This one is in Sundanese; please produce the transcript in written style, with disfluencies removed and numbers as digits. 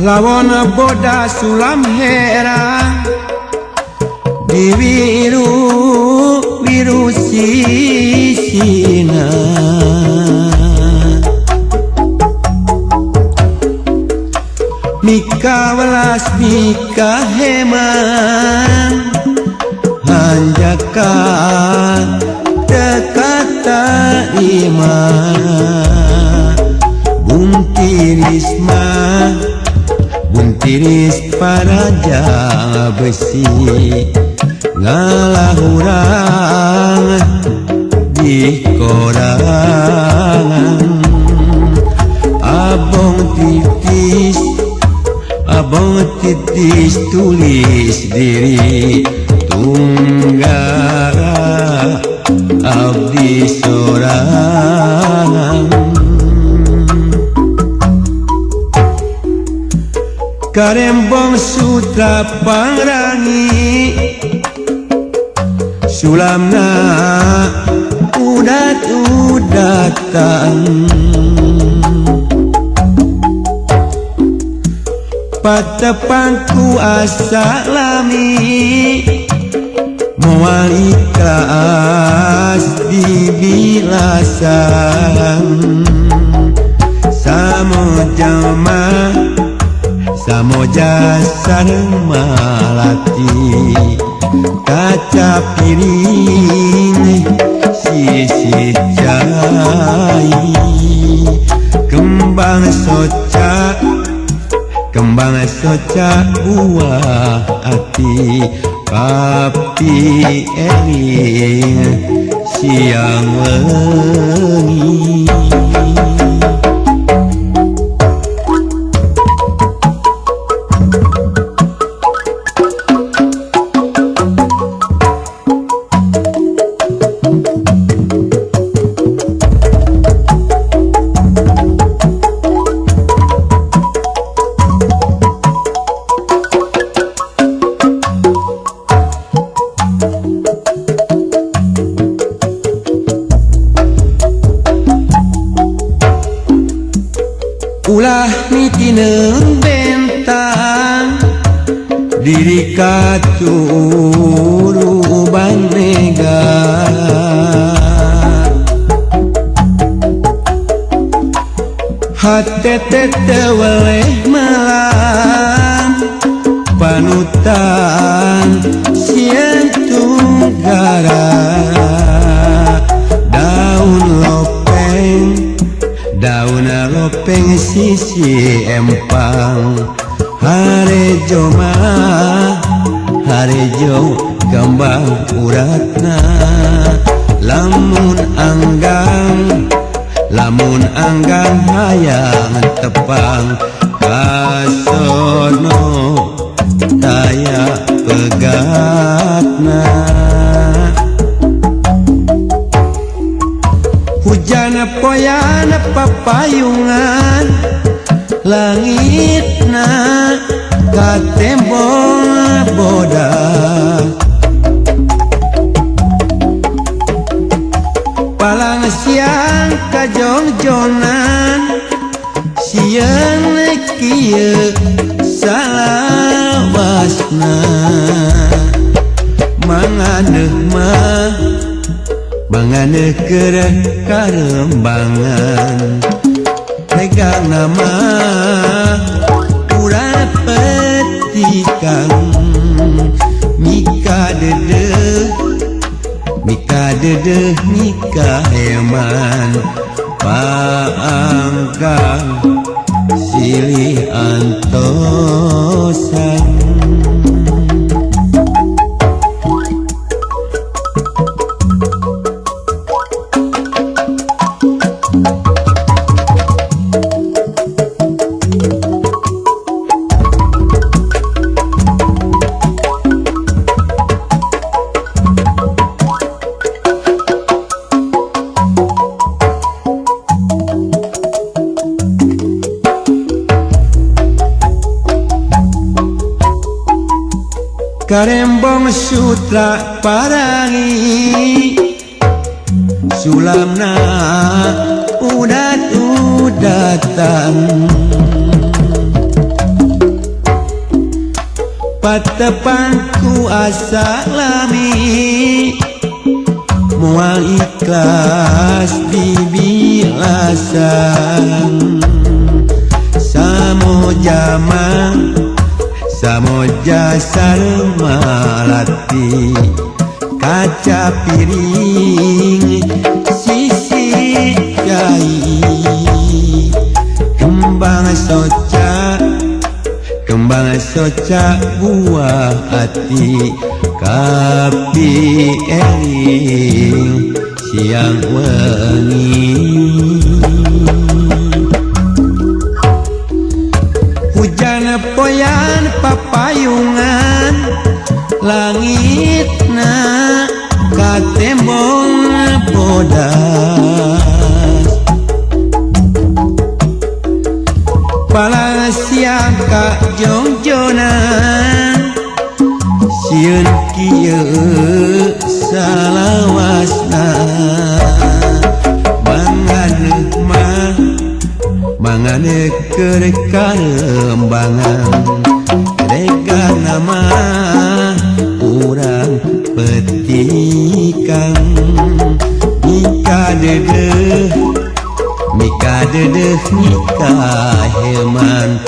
Pahlawon boda sulam hera diwiru wiru sisina. Mika welas mika heman hanjaka tekata ima. Buntiris mah buntiris paraja besi ngalah urang di korangan. Abong titis tulis diri tunggara abdi sorangan. Karembong sutra pangrangi sulamna udat-udatan. Patepangku asa lami moal ikhlas dibilasan. Samoja mah samoja sareng malati kaca piring sisih cai. Kembang soca kembang soca buah ati papi eling siang wengi. Ulah mitineung bentang diri katuruban mega. Hate teu weleh melang panutan sieun tunggara. Daun lopeng daun lopeng sisi empang harejo mah harejo kembang uratna. Lamun anggang hayang tepang kasono taya pegatna. Hujan poyan papayungan langitna katembong boda. Palang siang kajongjonan sieun kieu salawasna. Manganeuh mah manganeuh keur karembangan megang nama urang petikan. Mika dedeh mika dedeh mika heman paangkang silih antosan. Karembong sutra parangi sulamna udat-udatan. Patepan ku asa lami moal ikhlas dibilasan. Samojama samoja sareng malati kaca piring sisi cai kembang soca kembang soca buah hati kapi eling siang wengi. Hujan poyan papayungan langitna katembong bodas palang siang ka jongjonan sieun kieu salawasna. Mangan mah mangane keur karembangan rega nama urang petikan mika dedeh mika dedeh mika heman.